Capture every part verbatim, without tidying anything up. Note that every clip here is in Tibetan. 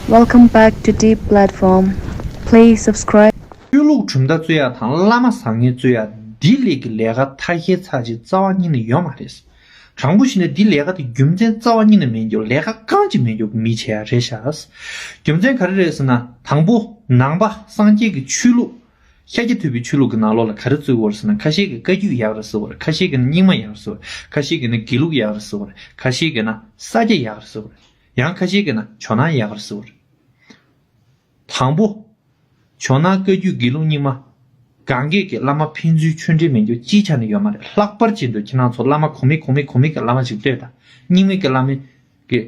Welcome back to Deep Platform. Please subscribe. ཆོས་ལུགས་གྲུབ་མཐའ་རྩོད་ཡག་དང་བླ་མ་བཟང་ངན་རྩོད་ཡག་འདི་ལས་ཀྱི་ལས་ཀ་ཐ་ཤལ་ཚར་གཅིག་རྩ་བ་ཉིད་ནས་ཡོད་མ་རེད། དྲང་པོ་བཤད་ན་འདི་ལས་ཀ་དེ་རྒྱུ་མཚན་རྩ་བ་ཉིད་ནས་མེད་རྒྱུ། ལས་ཀ་རྐང་གཅིག་མེད་རྒྱུ་མི་བྱེད་ཡག་རེད་ཤག་རྒྱུ་མཚན་ག་རེ་རེད་ཟེར་ན། དང་པོ་ནང་པ་སངས་རྒྱས་ཀྱི་ཆོས་ལུགས། ཤཱ་ཀྱ་ཐུབ་པའི་ཆོས་ལུགས་ཀྱི་ནང་ལོགས་ལ་ག་རེ་རྩོད་ཀྱི་ཡོད་རེད་ཟེར་ན། ཁ་ཤས་ཀྱིས་བཀའ་བརྒྱུད་ཡག་རེད་ཟེར་བ་རེད། ཁ་ཤས་ཀྱིས་ན་རྙིང་མ་ཡག་རེད་ཟེར་བ་རེད། ཁ་ཤས་ཀྱིས་ན་དགེ་ལུགས་ཡག་རེད་ཟེར་བ་རེད། ཁ་ཤས་ཀྱིས་ན་ས་སྐྱ་ཡག་རེད་ཟེར་བ་རེད། ཡང་ཁ་ཤས་ཀྱིས་ན་ཇོ་ནང་ཡག་རེད་ཟེར་བ་རེད། དང་པོ། ཇོ་ནང་བཀའ་བརྒྱུད་དགེ་ལུགས་རྙིང་མ། གང་གས་ཀྱི་བླ་མ་ཕན་ཚུན་ཆོས་འབྲེལ་མེད་རྒྱུ་ཅིའི་ཆ་ནས་ཡོད་མ་རེད། ལྷག་པར་ཅན་དུ་ཁྱེད་རང་ཚོ་བླ་མ་གོང་མའི་གོང་མའི་གོང་མའི་གི་བླ་མ་ཞིག་ལྟོས་དང་། རྙིང་མའི་གི་བླ་མའི་གི་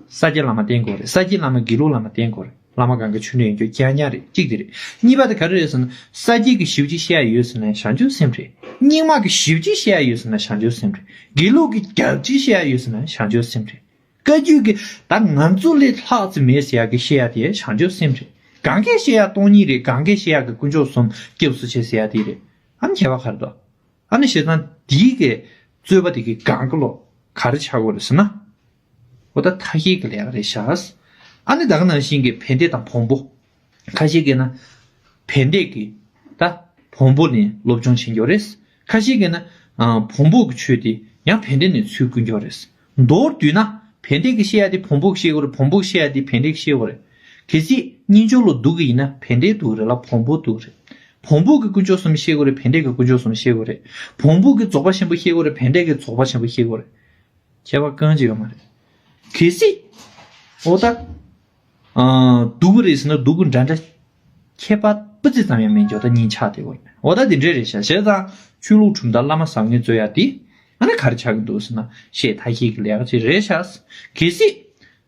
ས་སྐྱ་བླ་མ་བསྟེན་དགོས་རེད། ས་སྐྱའི་བླ་མ་དགེ་ལུགས་བླ་མ་བསྟེན་དགོས་རེད། བླ་མ་གང་ག་ཆོས་འབྲེལ་ཡོད་རྒྱུ་རྐྱང་རྐྱང་རེད། གཅིག་དེ་རེད། གཉིས་པ་དེ་ག་རེ་རེད་ཟེར་ན། ས་སྐྱའི་གི་ཞེ་པོ་ཅིག་བཤད་ཡ་ཡོད་ཟེར་ན་བྱང་ཆུབ་སེམས་རེད། རྙིང་མ་གི་ཞེ་པོ་ཅིག་བཤད་ཡ་ཡོད་ཟེར་ན་བྱང་ཆུབ་སེམས་རེད། དགེ་ལུགས་གི་རྒྱབ་ཅིག་བཤད་ཡ་ཡོད་ཟེར་ན་བྱང་ཆུབ་སེམས་རེད། བཀའ་བརྒྱུད་ཀྱི་ད་ང་ཚོ་ལས་ལྷག་ཙམ་མེད་ཟེར་ཡག་གི་བཤད་ཡ་དེ་བྱང་ཆུབ་སེམས་རེད། གང་གས་བཤད་ཡ་སྟོང་ཉིད་རེད། གང་གས་བཤད་ཡག་གི་དཀོན་མཆོག་གསུམ་སྐྱབས་སུ་མཆི་ཟེར་ཡ་དེ་རེད། ཨ་ནི་ཁྱད་པར་ག་རེ་འདུག་ཨ་ནི་བྱས་ཙང་དེའི་གི་རྩོད་པ་དེ་གི་སྒང་གི་ལོགས་ག་རེ་ཆགས་ཀྱི་ཡོད་རེད་ཟེར་ན། འོ་ད་ཐ་ཤལ་གྱི་ལས་ཀ་རེད་ཤག་ཨ་ནི་ད་ག་ནང་བཞིན་གྱི་བན་དེ་དང་བོན་པོ། ཁ་ཤས་ཀྱིས་ན་བན་དེ་གི་ད་བོན་པོ་ནས་སློབ་སྦྱོང་བྱེད་རྒྱུ་རེད། ཁ་ཤས་ཀྱིས་ན་ཨ་བོན་པོ་གི་ཆོས་དེ་ཡང་བན་དེ་ནས་ཚུར་བསྐུར་རྒྱུ་རེད། མདོར་བསྡུས་ན་བན་དེ་གི་བཤད་ཡ་དེ་བོན་པོ་གི་བཤད་དགོས་རེད། བོན་པོ་གི་བཤད་ཡ་དེ་བན་དེ་གི་བཤད་དགོས་རེད། གལ་སྲིད་སྙན་ཅོར་ལ་འདུག་གི་ཡིན་ན་བན་དེ་འདུག་རེད་ལ་བོན་པོ་འདུག་རེད། བོན་པོ་གི་དཀོན་མཆོག་གསུམ་བཤད་དགོས་རེད། བན་དེ་གི་དཀོན་མཆོག་གསུམ་བཤད་དགོས་རེད། བོན་པོ་གི་རྫོགས་པ་ཆེན་པོ་བཤད་དགོས་རེད། བན་དེ་གི་རྫོགས་པ་ཆེན་པོ་བཤད་དགོས་རེད། ཁྱད་པར་རྐང་གཅིག་ཡོད་མ་རེད། གལ་སྲིད། འོ་ད། ཨ་སྡུག་གི་རེད་ཟེར་ན་སྡུག་གི་འདྲ་འདྲ། ཁྱད་པར་སྤུ་ཙི་ཙམ་ཡང་མེད་འཇོག་ད་གཉིས་ཆགས་བསྡད་ཡོད་རེད། འོ་ད་དེ་འདྲས་རེད་ཤག་བྱས་ཙང་ཆོས་ལུགས་གྲུབ་མཐའ་བླ་མ་བཟང་ངན་རྩོད་ཡ་དེ། ཨ་ནི་ག་རེ་ཆགས་ཀྱི་འདུག་ཟེར་ན་བཤད་ཐ་ཤལ་གྱི་ལས་ཀ་ཅིག་རེད་ཤག་གལ་སྲིད།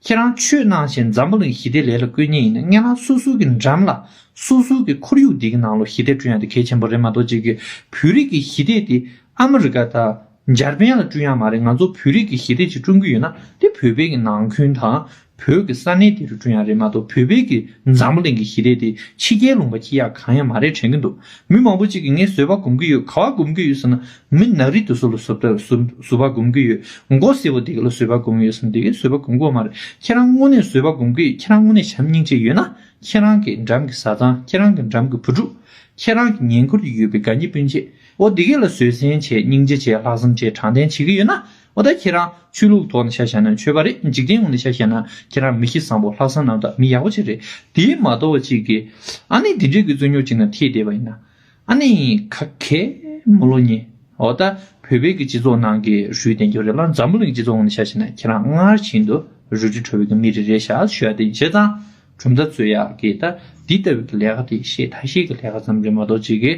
ཁྱེད་རང་ཆོས་གནང་བཞིན་འཛམ་བུ་གླིང་ཞི་བདེ་ལས་ལ་བཀོལ་མཁན་ཡིན་ན་སྔན་ལ་སོ་སོ་གི་འགྲམ་ལ་སོ་སོ་གི་ཁོར་ཡུག་འདི་གི་ནང་ལོགས་ཞི་བདེ་བསྐྲུན་ཡ་དེ་གལ་ཆེན་པོ་རེད་མ་གཏོགས་ཅིག་གི་བོད་རིགས་ཀྱི་ཞི་བདེ་དེ་ཨ་མི་རི་ཀ་དང་འཇར་པན་ལ་བསྐྲུན་ཡ་མ་རེད། ང་ཚོ་བོད་རིགས་ཀྱི་ཞི་བདེ་ཅིག་བསྐྲུན་གྱི་ཡོད་ན་དེ་བོད་པའི་གི་ནང་ཁུལ་དང་བོད་ཀྱི་ས་གནས་དེ་རུ་བསྐྲུན་ཡ་རེད་མ་གཏོགས་བོད་པའི་གི་འཛམ་བུ་གླིང་གི་ཞི་བདེ་དེ་ཕྱི་རྒྱལ་ལུང་པ་སྐྱེལ་ཡ་གང་ཡང་མ་རེད་དྲན་གྱི་འདུག་མི་མང་པོ་ཅིག་གིས་ངས་བཟོད་པ་སྒོམ་གྱི་ཡོད། ག་པར་སྒོམ་གྱི་ཡོད་ཟེར་ན་མི་ནག་རིགས་དེ་ཚོ་ལ་བཟོད་པ་བཟོད་བཟོད་པ་སྒོམ་གྱི་ཡོད། མགོ་སེར་པོ་དེ་ག་ལ་བཟོད་པ་སྒོམ་གྱི་ཡོད་ཟེར་ན་དེ་གས་བཟོད་པ་སྒོམ་གྱི་ཡོད་མ་རེད། ཁྱེད་རང་དངོས་གནས་བཟོད་པ་སྒོམ་གྱི་ཡོད། ཁྱེད་རང་དངོས་གནས་བྱམས་སྙིང་རྗེ་ཡོད་ན་ཁྱེད་རང་གི་འགྲམ་གྱི་བཟའ་ཚང་། ཁྱེད་རང་གི་འགྲམ་གྱི་བུ་ཕྲུག་ཁྱེད་རང་གི་ཉེ་འཁོར་དུ་ཡོད་པའི་དགའ་ཉེ་སྤུན་མཆེད། འོ་འདི་གས་ལ་བཟོད་བསྲན་བྱས། སྙིང་རྗེ་བྱས། ལྷག་བསམ་བྱས། དྲང་བདེན་བྱེད་ཀྱི་ཡོད་ན། འོ་ད་ཁྱེད་རང་ཆོས་ལུགས་ཐོག་ནས་ཆ་བཞག་ན་ཆོས་པ་རེད། འཇིག་རྟེན་ངོས་ནས་ཆ་བཞག་ན་ཁྱེད་རང་མི་གཤིས་བཟང་པོ། ལྷག་བསམ་རྣམ་དག་མི་ཡག་པོ་ཅིག་རེད། དེ་མ་གཏོགས་པ་ཅིག་གིས་ཨ་ནི་འདི་འདྲའི་གི་རྩོད་རྙོག་ཅིག་ནང་ཐེབས་བསྡད་པ་ཡིན་ན། ཨ་ནི་ཁ་གས་མི་ལོ་ཉེ། འོ་ད་བོད་པའི་གི་སྤྱི་ཚོགས་ནང་གི་རུས་ལྡན་རྒྱུ་རེད་ལ་འཛམ་བུ་གླིང་སྤྱི་ཚོགས་ངོས་ནས་ཆ་བཞག་ན་ཁྱེད་རང་སྔར་བཞིན་དུ་རུ་སྒྲིག་གྲོལ་བའི་གི་མི་རེ་རེད་ཤག་ཞུ་ཡ་དེ་ཡིན། བྱས་ཙང་། གྲུབ་མཐའ་རྩོད་ཡག་གི་ད་འདི་ལྟ་བུའི་གི་ལས་ཀ་དེ་བཤད་ཐ་ཤལ་གི་ལས་ཀ་ཙམ་རེད་མ་གཏོགས་ཅིག་གི་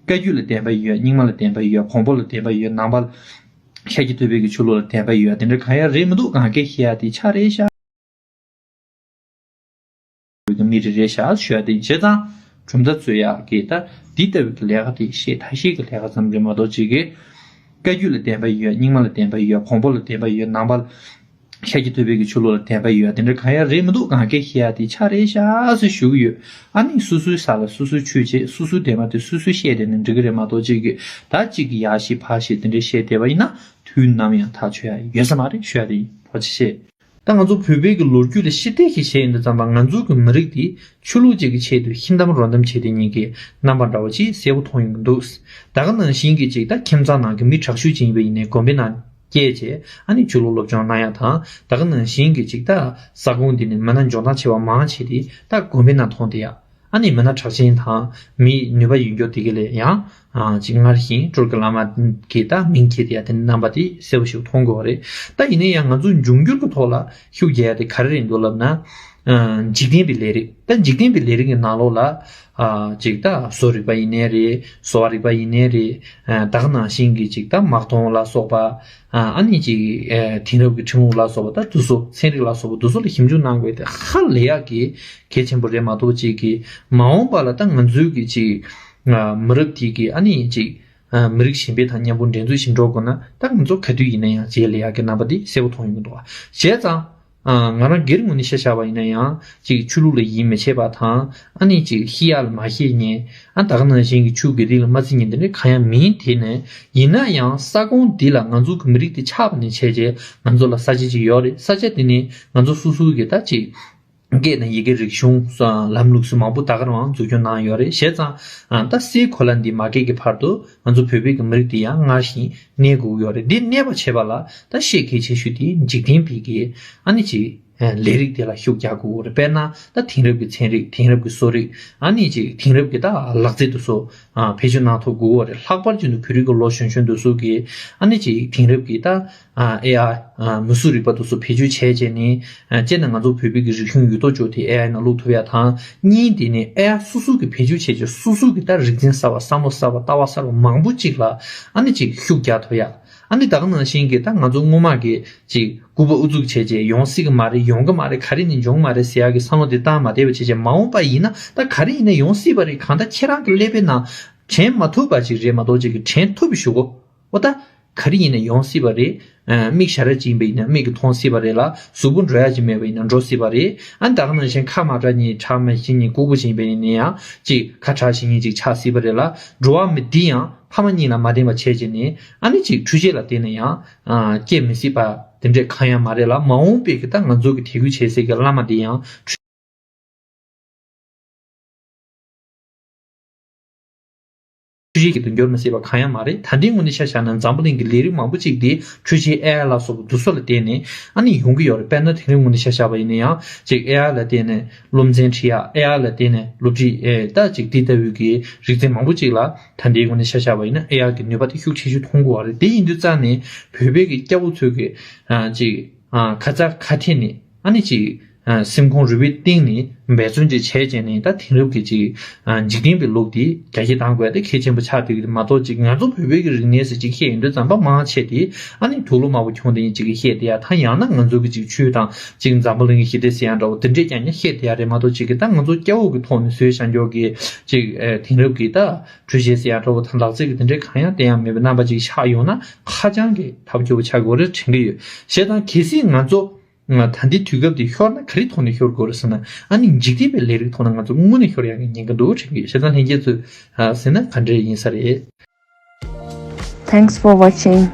བཀའ་བརྒྱུད་ལ་བདེན་པ་ཡོད། རྙིང་མ་ལ་བདེན་པ་ཡོད། བོན་པོ་ལ་བདེན་པ་ཡོད། ནང་པ་ལ་ཤཱཀྱ་ཐུབ་པའི་གི་ཆོས་ལུགས་ལ་བདེན་པ་ཡོད། དེ་འདྲ་གང་ཡང་རེད་མི་འདུག་གང་གས་བཤད་ཡག་དེ་ཆ་རེད་ཤག་གི་མི་རེ་རེད་ཤག་ཞུ་ཡག་དེ་ཡིན། བྱས་ཙང་གྲུབ་མཐའ་རྩོད་ཡག་གི་ད་འདི་ལྟ་བུའི་གི་ལས་ཀ་དེ་བཤད་ཐ་ཤལ་གི་ལས་ཀ་ཙམ་རེད་མ་གཏོགས་ཅིག་གི་བཀའ་བརྒྱུད་ལ་བདེན་པ་ཡོད། རྙིང་མ་ལ་བདེན་པ་ཡོད། བོན་པོ་ལ་བདེན་པ་ཡོད། ནང་པ་ལ་ཤཱཀྱ་ཐུབ་པའི་གི་ཆོས་ལུགས་ལ་བདེན་པ་ཡོད། དེ་འདྲ་གང་ཡང་རེད་མི་འདུག་གང་གས་བཤད་ཡག་དེ་ཆ་རེད་ཤག་ཟེར་ཞུ་གི་ཡོད། ཨ་ནི་སོ་སོའི་ས་ལ་སོ་སོའི་ཆོས་བྱེད། སོ་སོའི་བདེན་པ་དེ་སོ་སོས་བཤད་བསྡད་ན་འགྲིག་གི་རེད་མ་གཏོགས་ཅིག་གི་ད་གཅིག་གི་ཡར་བཤད་ཕར་བཤད་དེ་འདྲ་བཤད་བསྡད་པ་ཡིན་ན་དུས་ནམ་ཡང་ཐག་ཆོད་ཡག་ཡོད་ས་མ་རེད་ཞུ་ཡག་དེ་ཡིན། ཐུགས་རྗེ་ཆེ། ད་ང་ཚོ་བོད་པའི་གི་ལོ་རྒྱུས་ལ་ཞིབ་ལྟ་ཞིག་བྱས་ཡོང་དུས་ཙམ་པ་ང་ཚོ་གི་མི་རིགས་འདི་ཆོས་ལུགས་གཅིག་གི་ཆེད་དུ་ཧིན་གཏམ་རོ་གཏམ་བྱས་ཏེ་ཉིད་ཀྱི་རྣམ་པ་འདྲ་བོ་ཅིག་གསལ་པོ་མཐོང་ཡོང་གི་འདུག་ད་ག་ནང་བཞིན་གྱི་ཅིག་ད་ཁྱིམ་ཚང་ནང་གི་མི་དྲག་ཤོས་ཅིག་ཡིན་པ་ཡིན་ནའི་དགོན་པའི་ནང་སྐྱེས་བྱས་ཨ་ནི་ཆོས་ལུགས་སློབ་སྦྱོང་གནང་ཡག་དང་། ད་ག་ནང་བཞིན་གྱི་ཅིག་ད་ས་ཁོངས་འདི་ནས་མི་སྣ་འཇོན་ཐང་ཆེ་བ་མང་བྱས་ཏེ་ད་དགོན་པའི་ནང་མཐོང་བསྡད་ཡག་ཨ་ནི་མི་སྣ་གྲགས་ཅན་དང་མི་ནུས་པ་ཡོད་མཁན་དེ་ག་ལས་ཡང་ཅིག་སྔར་བཞིན་སྤྲུལ་སྐུ་བླ་མ་གི་ད་མིང་འཁྱེར་ཏེ་ཡ་དེ་རྣམ་པ་དེ་གསལ་པོ་ཞིག་མཐོང་དགོས་པ་རེད། ད་ཡིན་ན་ཡང་ང་ཚོ་འབྱུང་འགྱུར་གྱི་ཐོག་ལ་ཤུགས་རྒྱག་ཡ་དེ་ག་རེ་རེད་འདུག་ལབ་ན། འཇིག་རྟེན་པའི་ལས་རིགས། ད་འཇིག་རྟེན་པའི་ལས་རིགས་ཀྱི་ནང་ལོགས་ལ་ཅིག་ད་བཟོ་རིག་པ་ཡིན་ནའི་རེད། བཟོ་བ་རིག་པ་ཡིན་ནའི་རེད། ད་ག་ནང་བཞིན་གྱི་ཅིག་ད་དམག་དོན་ལ་སོགས་པ། ཨ་ནི་ཅིག་དེང་རབས་ཀྱི་ཁྲིམས་ལུགས་ལ་སོགས་པ་ད་དེ་ཚོ་ཚན་རིག་ལ་སོགས་པ་དེ་ཚོ་ལ་ཞིབ་འཇུག་གནང་དགོས་ཏེ་ཧ་ལས་ཡག་གི་གལ་ཆེན་པོ་རེད་མ་གཏོགས་ཅིག་གི་མ་འོངས་པ་ལ་ད་ང་ཚོའི་གི་ཅིག་མི་རབས་དེ་གི་ཨ་ནི་ཅིག་མི་རིགས་གཞན་པའི་དང་མཉམ་པོ་འགྲན་རྩོད་བྱེད་འགྲོ་དགོས་ན་ད་ང་ཚོ་ག་དུས་ཡིན་ན་ཡང་རྗེས་ལ་ཡག་གི་རྣམ་པ་དེ་གསལ་པོ་མཐོང་ཡོང་གི་འདུག་བ། བྱས་ཙང་། ང་རང་སྒེར་ངོས་ནས་བཤད་བཞག་པ་ཡིན་ན་ཡང་ཅིག་ཆོས་ལུགས་ལ་ཡིད་མི་ཆེས་པ་དང་ཨ་ནི་ཅིག་ཤི་ཡག་ལ་མ་ཤེས་མཁན། ཨ་ད་ག་ནང་བཞིན་གྱི་ཆོས་དགེ་སྡིག་ལ་མ་བརྩི་མཁན་དེ་འདྲ་གང་ཡང་མིན། དེ་ནས་ཡིན་ན་ཡང་ས་ཁོངས་འདི་ལ་ང་ཚོ་གི་མི་རིགས་དེ་ཆགས་པ་ནས་བྱས་རྗེས་ང་ཚོ་ལ་ས་ཆ་ཅིག་ཡོད་རེད། ས་ཆ་དེ་ནི་ང་ཚོ་སོ་སོ་གི་ད་ཅིག་ སྐད་དང་ཡི་གེ་རིག་གཞུང་ལམ་ལུགས་སུ་མང་པོ་ད་ག་རང་འཛུགས་སྐྱོང་གནང་ཡོད་རེད། བྱས་ཙང་ད་སའི་གོ་ལ་འདི་མ་སྐྱེས་ཀྱི་བར་དུ་ང་ཚོ་བོད་པའི་གི་མི་རིགས་འདི་ཡང་སྔར་བཞིན་གནས་དགོས་ཀྱི་ཡོད་རེད། འདི་གནས་པ་བྱེད་པ་ལ་ད་ཤེད་གལ་ཆེ་ཤོས་དེ་འཇིག་རྟེན་པའི་གི་ཨ་ནི་ཅིག་ལས་རིགས་དེ་ལ་ཤུགས་རྒྱག་དགོས་རེད། དཔེར་ན་ད་དེང་རབས་ཀྱི་ཚན་རིག་དེང་རབས་ཀྱི་གསོ་རིག་ཨ་ནི་ཅིག་དེང་རབས་ཀྱི་ད་ལག་རྩལ་དེ་ཚོ་ཨ་བེད་སྤྱོད་གནང་ཐུབ་དགོས་རེད། ལྷག་པར་གྱུར་ནས་བོད་རིགས་ཀྱི་ལོ་གཞོན་གཞོན་དེ་ཚོ་གི་ཨ་ནི་ཅིག་དེང་རབས་ཀྱི་ད་ཨ་ཨེ་ཨའི་ཨ་མི་གཟུགས་རིག་པ་དེ་ཚོ་བེད་སྤྱོད་བྱས་བྱས་ནས་ཨ་སྤྱིར་ན་ང་ཚོ་བོད་པའི་གི་རིག་གཞུང་ཡོད་དོ་ཅོག་དེ་ཨེ་ཨའི་ནང་བླུག་ཐུབ་ཡ་དང་། གཉིས་དེ་ནས་ཨེ་ཨའི་སོ་སོ་གི་བེད་སྤྱོད་བྱས་བྱས་སོ་སོ་གི་ད་རིག་ཚན་གསར་བ་བསམ་བློ་གསར་བ་ལྟ་བ་གསར་བ་མང་པོ་ཅིག་ལ་ཨ་ནི་ཅིག་ཤུགས་རྒྱག་ཐུབ་ཡ། ཨ་ནི་ད་ག་ནང་བཞིན་གི་ད་ང་ཚོ་སྔོན་མ་གི་ཅིག་སྐུད་པ་ཨུ་ཚུགས་བྱས་བྱས་ཡོང་སྲིད་གི་མ་རེད། ཡོང་གི་མ་རེད། ག་རེ་ནས་འབྱུང་གི་མ་རེད་ཟེར་ཡ་གི་བསམ་བློ་དེ་བཏང་མ་བསྡད་པ་བྱས་བྱས་མ་འོངས་པ་ཡིན་ན་ད་ག་རེ་ཡིན་ན་ཡོང་སྲིད་པ་རེད། གང་ལྟར་ཁྱེད་རང་གི་ཀླད་པའི་ནང་དྲན་མ་ཐུབ་པ་ཅིག་རེད་མ་གཏོགས་ཅིག་གི་དྲན་ཐུབ་པའི་གཞུག་གུ། འོ་ད། ག་རེ་ཡིན་ན་ཡོང་སྲིད་པ་རེད། ཨ་མིག་ཞར་ར་ཅིག་ཡིན་པ་ཡིན་ན་མིག་གིས་མཐོང་སྲིད་པ་རེད་ལ། གཟུགས་པོ་འགྲོ་ཡ་ཅིག་མེད་པ་ཡིན་ན་འགྲོ་སྲིད་པ་རེད། ཨ་ནི་ད་ག་ནང་བཞིན་ཁ་མ་གྲགས་ཉིད་གྲགས་མ་ཤེས་ཉིད་ལྐུགས་པ་ཅིག་ཡིན་པ་ཡིན་ན་ཡང་ཅིག་ཁ་གྲགས་ཤེས་ཉིད་ཅིག་ཆགས་སྲིད་པ་རེད་ལ། འགྲོ་བ་མི་འདི་ཡང་ཕ་མ་གཉིས་ལ་མ་བརྟེན་པ་བྱས་བྱས་ནས་ཨ་ནི་ཅིག་འཕྲུལ་ཆས་ལ་བརྟེན་ནས་ཡང་ཨ་སྐྱེ་མི་སྲིད་པ་དེ་འདྲས་གང་ཡང་མ་རེད་ལ། མ་འོངས་པའི་གི་ད་ང་ཚོ་གི་དད་གུས་བྱེད་སའི་གི་བླ་མ་འདི་ཡང་འཕྲུལ་ཆས་ཀྱི་དུ་འགྱུར་མི་སྲིད་པ་གང་ཡང་མ་རེད། ད་ལྟའི་ངོས་ནས་ཆ་བཞག་ན་འཛམ་བུ་གླིང་གི་ལས་རིགས་མང་པོ་ཅིག་དེ་འཕྲུལ་ཆས་ཨེ་ཨའི་ལ་སོགས་པ་དེ་ཚོ་ལ་བརྟེན་ནས་ཨ་ནི་ཡོང་གི་ཡོད་རེད། དཔེར་ན་དེང་རབས་ངོས་ནས་ཆ་བཞག་པ་ཡིན་ན་ཡང་ཅིག་ཨེ་ཨའི་ལ་བརྟེན་ནས་སློབ་ཚན་ཁྲིད་ཡག་ཨེ་ཨའི་ལ་བརྟེན་ནས་སློབ་ཁྲིད་ཨེ་ད་ཅིག་དེ་ལྟ་བུའི་གི་རིག་ཚན་མང་པོ་ཅིག་ལ་ད་ལྟའི་ངོས་ནས་ཆ་བཞག་པ་ཡིན་ན་ཨེ་ཨའི་གི་ནུས་པ་དེ་ཤུགས་ཆེ་ཤོས་མཐོང་དགོས་པ་རེད། དེ་ཡིན་དུས་ཙང་ནས་བོད་པའི་གི་སྐྱ་བོ་ཚོས་གི་ཨ་ཅིག་ཨ་ཁ་ཚ་ཁ་ཐེ་ནས། ཨ་ནི་ཅིག་ཨ་སེམས་ཁོང་རུས་པའི་གཏིང་ནས་འབད་བརྩོན་ཅིག་བྱས་བྱས་ནས་ད་དེང་རབས་ཀྱི་ཅིག་ཨ་འཇིག་རྟེན་པའི་ལུགས་འདི་རྒྱ་སྐྱེད་གཏང་དགོས་ཡ་དེ་གལ་ཆེན་པོ་ཆགས་བསྡད་ཀྱི་རེད་མ་གཏོགས། ཅིག་ང་ཚོ་བོད་པའི་གི་རིག་གནས་ཟེར་ཅིག་བཤད་ཡོང་དུས་ཙམ་པ་མང་ཆེ་དེ་ཨ་ནི་དུག་ལོག་དམར་པོ་གྱོན་བསྡད་མཁན་ཅིག་གིས་བཤད་བསྡད་ཡ་དང་། ཡང་ན་ང་ཚོ་གི་ཅིག་ཆོས་དང་ཅིག་འཛམ་བུ་གླིང་གི་ཞི་བདེ་ཟེར་ཡ་འདྲ་བོ་དེ་འདྲས་ཀྱང་ཡང་བཤད་བསྡད་ཡ་རེད་མ་གཏོགས། ཅིག་གི་ད་ང་ཚོ་སྐྱ་བོ་གི་ཐོག་ནས་བཟོས་བཞག་རྒྱུ་གི་ཅིག་ཨ་དེང་རབས་ཀྱི་ད་འཕྲུལ་ཆས་ཟེར་ཡ་འདྲ་བོ་དང་ལག་རྩལ་གི་དེ་འདྲས་གང་ཡང་བསྟན་ཡ་མེད་པའི་རྣམ་པ་ཅིག་ཆགས་ཡོང་ན་ཧ་ཅང་གི་ཐབས་སྐྱོ་པོ་ཆགས་དགོས་རེད་དྲན་གྱི་ཡོད། བྱས་ཙང་གལ་སྲིད་ང་ཚོ་ང་ད་ལྟའི་དུས་སྐབས་འདི་ཤོར་ན་ག་རེ་ཐོག་ནས་ཤོར་དགོས་རེད་ཟེར་ན། ཨ་ནི་འཇིག་རྟེན་པའི་ལས་རིགས་ཐོག་ནས་ང་ཚོ་དངོས་གནས་ཤོར་ཡག་གི་ཉེན་ཁ་འདུག་དྲན་གྱི་ཡོད། བྱས་ཙང་ལྷན་རྒྱས་ཚོས་ཨ་ཟེར་ན་ག་འདྲས་ཡིན་ས་རེད། Thanks for watching.